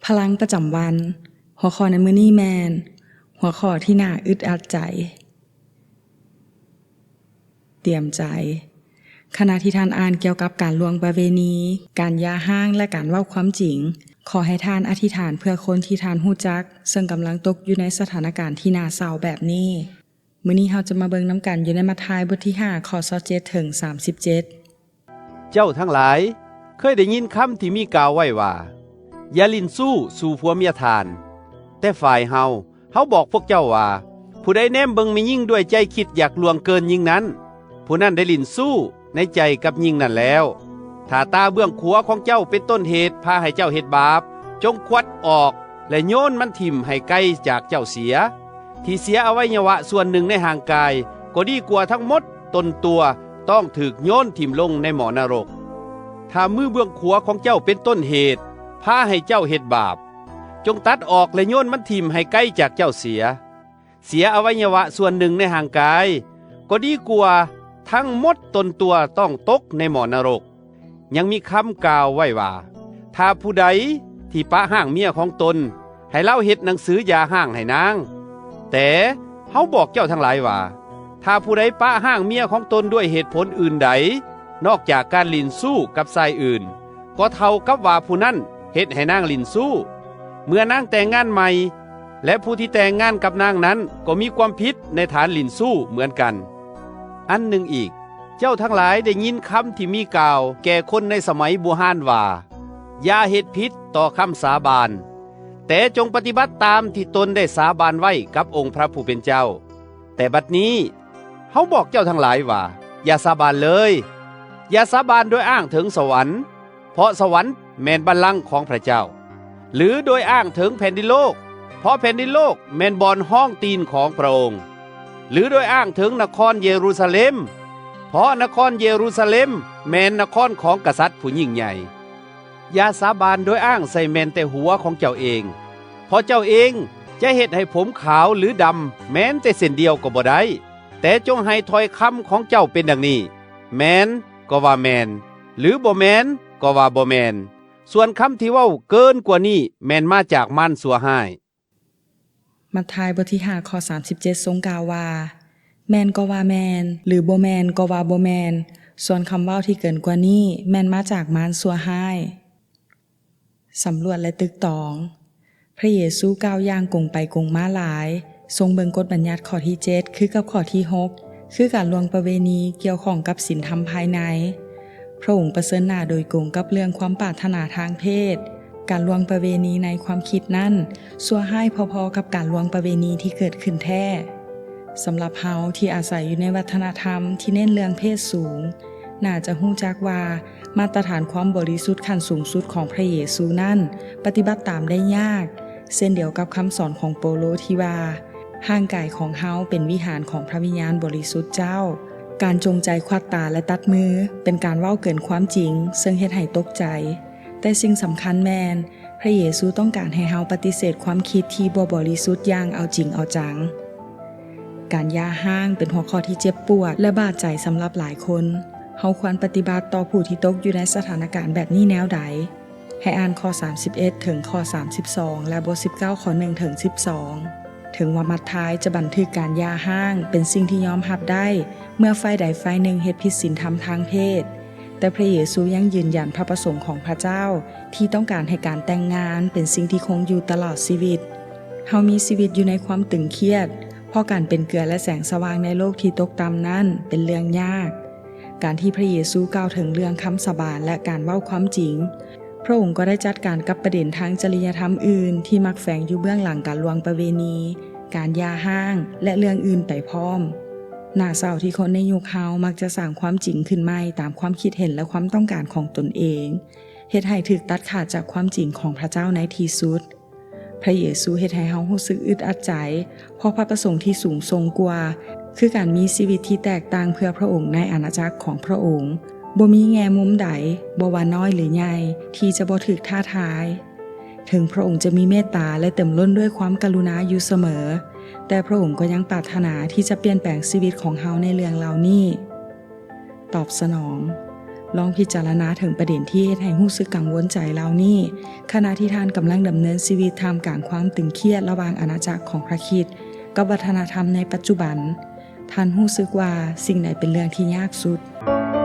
ພະລັງປະຈຳວັນ. ຫົວຂໍ້ໃນມື້ນີ້ແມ່ນ ຫົວຂໍ້ທີ່ໜ້າອຶດອັດໃຈ. ຕຽມໃຈ. ຂະນະທີ່ທ່ານອ່ານກ່ຽວກັບການລ່ວງປະເວນີ, ການຢ່າຮ້າງ ແລະ ການເວົ້າຄວາມຈິງ, ຂໍໃຫ້ທ່ານອະທິຖານເພື່ອຄົນທີ່ທ່ານຮູ້ຈັກ ເຊິ່ງກຳລັງຕົກຢູ່ໃນສະຖານະການທີ່ໜ້າເສົ້າແບບນີ້. ມື້ນີ້ເຮົາຈະມາເບິ່ງນຳກັນຢູ່ໃນມັດທາຍບົດທີຫ້າ ຂໍ້ຊາວເຈັດເຖິງສາມສິບເຈັດ. ເຈົ້າທັງຫຼາຍເຄີຍໄດ້ຍິນຄຳທີ່ມີກ່າວໄວ້ວ່າ, ຢ່າຫຼິ້ນຊູ້ສູ່ຜົວເມຍທ່ານ. ແຕ່ຝ່າຍເຮົາ, ເຮົາບອກພວກເຈົ້າວ່າ, ຜູ້ໃດແນມເບິ່ງແມ່ຍິງດ້ວຍໃຈຄິດຢາກລ່ວງເກີນຍິງນັ້ນ, ຜູ້ນັ້ນໄດ້ຫຼິ້ນຊູ້ໃນໃຈກັບຍິງນັ້ນແລ້ວ. ຖ້າຕາເບື້ອງຂວາຂອງເຈົ້າເປັນຕົ້ນເຫດພາໃຫ້ເຈົ້າເຮັດບາບ, ຈົ່ງຂວັດອອກ ແລະ ໂຍນມັນຖິ້ມໃຫ້ໄກຈາກເຈົ້າເສຍ. ທີ່ເສຍອະໄວຍະວະສ່ວນໜຶ່ງໃນຮ່າງກາຍ ກໍດີກວ່າທັງໝົດຕົນຕົວຕ້ອງຖືກໂຍນຖິ້ມລົງໃນໝໍ້ນະລົກ. ຖ້າມືເບື້ອງຂວາຂອງເຈົ້າເປັນຕົ້ນເຫດພາໃຫ້ເຈົ້າເຮັດບາບ, ຈົ່ງຕັດອອກ ແລະ ໂຍນມັນຖິ້ມໃຫ້ໄກຈາກເຈົ້າເສຍ. ເສຍອະໄວຍະວະສ່ວນໜຶ່ງໃນຮ່າງກາຍ ກໍດີກວ່າທັງໝົດຕົນຕົວຕ້ອງຕົກໃນໝໍ້ນະລົກ. ຍັງມີຄຳກ່າວໄວ້ວ່າ, ຖ້າຜູ້ໃດທີ່ປະຮ້າງເມຍຂອງຕົນ, ໃຫ້ລາວເຮັດໜັງສືຢ່າຮ້າງໃຫ້ນາງ. ແຕ່ເຮົາບອກເຈົ້າທັງຫຼາຍວ່າ, ຖ້າຜູ້ໃດປະຮ້າງເມຍຂອງຕົນດ້ວຍເຫດຜົນອື່ນໃດ ນອກຈາກການຫຼິ້ນຊູ້ກັບຊາຍອື່ນ, ກໍເທົ່າກັບວ່າຜູ້ນັ້ນເຮັດໃຫ້ນາງຫຼິ້ນຊູ້. ເມື່ອນາງແຕ່ງງານໃໝ່ ແລະ ຜູ້ທີ່ແຕ່ງງານກັບນາງນັ້ນກໍມີຄວາມຜິດໃນຖານຫຼິ້ນຊູ້ເໝືອນກັນ. ອັນໜຶ່ງອີກ, ເຈົ້າທັງຫຼາຍໄດ້ຍິນຄຳທີ່ມີກ່າວແກ່ຄົນໃນສະໄໝບູຮານວ່າ, ຢ່າເຮັດຜິດຕໍ່ຄຳສາບານ, ແຕ່ຈົ່ງປະຕິບັດຕາມທີ່ຕົນໄດ້ສາບານໄວ້ກັບອົງພະຜູ້ເປັນເຈົ້າ. ແຕ່ບັດນີ້ ເຮົາບອກເຈົ້າທັງຫຼາຍວ່າ, ຢ່າສາບານເລີຍ. ຢ່າສາບານໂດຍອ້າງເຖິງສະຫວັນ, ເພາະສະຫວັນແມ່ນບັນລັງຂອງພະເຈົ້າ, ຫຼື ໂດຍອ້າງເຖິງແຜ່ນດິນໂລກ, ເພາະແຜ່ນດິນໂລກແມ່ນບ່ອນຮອງຕີນຂອງພະອົງ, ຫຼື ໂດຍອ້າງເຖິງນະຄອນເຢຣູຊາເລັມ, ເພາະນະຄອນເຢຣູຊາເລັມແມ່ນນະຄອນຂອງກະສັດຜູ້ຍິ່ງໃຫຍ່. ຢ່າສາບານໂດຍອ້າງໃສ່ແມ່ນແຕ່ຫົວຂອງເຈົ້າເອງ, ເພາະເຈົ້າເອງຈະເຮັດໃຫ້ຜົມຂາວ ຫຼື ດຳ ແມ່ນແຕ່ເສັ້ນດຽວກໍບໍ່ໄດ້, ແຕ່ຈົ່ງໃຫ້ຖ້ອຍຄຳຂອງເຈົ້າເປັນດັ່ງນີ້, ແມ່ນກໍວ່າແມ່ນ, ຫຼື ບໍ່ແມ່ນກໍວ່າບໍ່ແມ່ນ. ສ່ວນຄຳທີ່ເວົ້າເກີນກວ່ານີ້ແມ່ນມາຈາກມານຊົ່ວຮ້າຍ. ມັດທາຍບົດທີຫ້າ ຂໍ້ສາມສິບເຈັດ ຊົງກ່າວວ່າ, ແມ່ນກໍວ່າແມ່ນ, ຫຼື ບໍ່ແມ່ນກໍວ່າບໍ່ແມ່ນ. ສ່ວນຄຳເວົ້າທີ່ເກີນກວ່ານີ້ແມ່ນມາຈາກມານຊົ່ວຮ້າຍ. ສຳຫຼວດ ແລະ ຕຶກຕອງ. ພະເຢຊູກ່າວຢ່າງກົງໄປກົງມາຫຼາຍ, ຊົງເບິ່ງກົດບັນຍັດຂໍ້ທີເຈັດ ຄືກັບຂໍ້ທີຫົກ, ຄືການລ່ວງປະເວນີກ່ຽວຂ້ອງກັບສິນທຳພາຍໃນ. ພະອົງປະເຊີນໜ້າໂດຍກົງກັບເລື່ອງຄວາມປາດຖະໜາທາງເພດ, ການລ່ວງປະເວນີໃນຄວາມຄິດນັ້ນ ຊົ່ວຮ້າຍພໍໆກັບການລ່ວງປະເວນີທີ່ເກີດຂຶ້ນແທ້. ສຳລັບເຮົາທີ່ອາໄສຢູ່ໃນວັດທະນະທຳທີ່ເນັ້ນເລື່ອງເພດສູງ, ໜ້າຈະຮູ້ຈັກວ່າມາດຕະຖານຄວາມບໍລິສຸດຂັ້ນສູງສຸດຂອງພະເຢຊູນັ້ນປະຕິບັດຕາມໄດ້ຍາກ, ເຊັ່ນດຽວກັບຄຳສອນຂອງໂປໂລທີ່ວ່າ, ຮ່າງກາຍຂອງເຮົາເປັນວິຫານຂອງພະວິນຍານບໍລິສຸດເຈົ້າ. ການຈົງໃຈຂວັດຕາ ແລະ ຕັດມື ເປັນການເວົ້າເກີນຄວາມຈິງ, ເຊິ່ງເຮັດໃຫ້ຕົກໃຈ. ແຕ່ສິ່ງສຳຄັນແມ່ນ, ພະເຢຊູຕ້ອງການໃຫ້ເຮົາປະຕິເສດຄວາມຄິດທີ່ບໍ່ບໍລິສຸດຢ່າງເອົາຈິງເອົາຈັງ. ການຢ່າຮ້າງເປັນຫົວຂໍ້ທີ່ເຈັບປວດ ແລະ ບາດໃຈສຳລັບຫຼາຍຄົນ. ເຮົາຄວນປະຕິບັດຕໍ່ຜູ້ທີ່ຕົກຢູ່ໃນສະຖານະການແບບນີ້ແນວໃດ? ໃຫ້ອ່ານຂໍ້ສາມສິບເອັດ ເຖິງຂໍ້ສາມສິບສອງ ແລະ ບົດສິບເກົ້າ ຂໍ້ໜຶ່ງ ເຖິງ ສິບສອງ. ເຖິງວ່າມັດທາຍຈະບັນທຶກການຢ່າຮ້າງເປັນສິ່ງທີ່ຍອມຮັບໄດ້ ເມື່ອຝ່າຍໃດຝ່າຍໜຶ່ງເຮັດຜິດສິນທຳທາງເພດ, ແຕ່ພະເຢຊູຍັງຢືນຢັນພະປະສົງຂອງພະເຈົ້າ ທີ່ຕ້ອງການໃຫ້ການແຕ່ງງານເປັນສິ່ງທີ່ຄົງຢູ່ຕະຫຼອດຊີວິດ. ເຮົາມີຊີວິດຢູ່ໃນຄວາມຕຶງຄຽດ, ເພາະການເປັນເກືອ ແລະ ແສງສະຫວ່າງໃນໂລກທີ່ຕົກຕ່ຳນັ້ນເປັນເລື່ອງຍາກ. ການທີ່ພະເຢຊູກ່າວເຖິງເລື່ອງຄຳສາບານ ແລະ ການເວົ້າຄວາມຈິງ, ພະອົງກໍໄດ້ຈັດການກັບປະເດັນທາງຈະລິຍະທຳອື່ນທີ່ມັກແຝງຢູ່ເບື້ອງຫຼັງການລ່ວງປະເວນີ, ການຢ່າຮ້າງ ແລະ ເລື່ອງອື່ນໄປພ້ອມ. ໜ້າເສົ້າທີ່ຄົນໃນຍຸກເຮົາມັກຈະສ້າງຄວາມຈິງຂຶ້ນໃໝ່ຕາມຄວາມຄິດເຫັນ ແລະ ຄວາມຕ້ອງການຂອງຕົນເອງ, ເຮັດໃຫ້ຖືກຕັດຂາດຈາກຄວາມຈິງຂອງພະເຈົ້າໃນທີ່ສຸດ. ພະເຢຊູເຮັດໃຫ້ເຮົາຮູ້ສຶກອຶດອັດໃຈ ເພາະພະປະສົງທີ່ສູງສົ່ງກວ່າ ຄືການມີຊີວິດທີ່ແຕກຕ່າງເພື່ອພະອົງໃນອານາຈັກຂອງພະອົງ. ບໍ່ມີແງ່ມຸມໃດ, ບໍ່ວ່ານ້ອຍ ຫຼື ໃຫຍ່, ທີ່ຈະບໍ່ຖືກທ້າທາຍ. ເຖິງພະອົງຈະມີເມດຕາ ແລະ ເຕັມລົ້ນດ້ວຍຄວາມກະລຸນາຢູ່ສະເໝີ, ແຕ່ພະອົງກໍຍັງປາດຖະໜາທີ່ຈະປ່ຽນແປງຊີວິດຂອງເຮົາໃນເລື່ອງເຫຼົ່ານີ້. ຕອບສະໜອງ. ລອງພິຈາລະນາເຖິງປະເດັນທີ່ເຮັດໃຫ້ຮູ້ສຶກກັງວົນໃຈເຫຼົ່ານີ້ ຂະນະທີ່ທ່ານກຳລັງດຳເນີນຊີວິດທ່າມກາງຄວາມຕຶງຄຽດລະຫວ່າງອານາຈັກຂອງພະຄຣິດກັບວັດທະນະທຳໃນປັດຈຸບັນ. ທ່ານຮູ້ສຶກວ່າສິ່ງໃດເປັນເລື່ອງທີ່ຍາກສຸດ?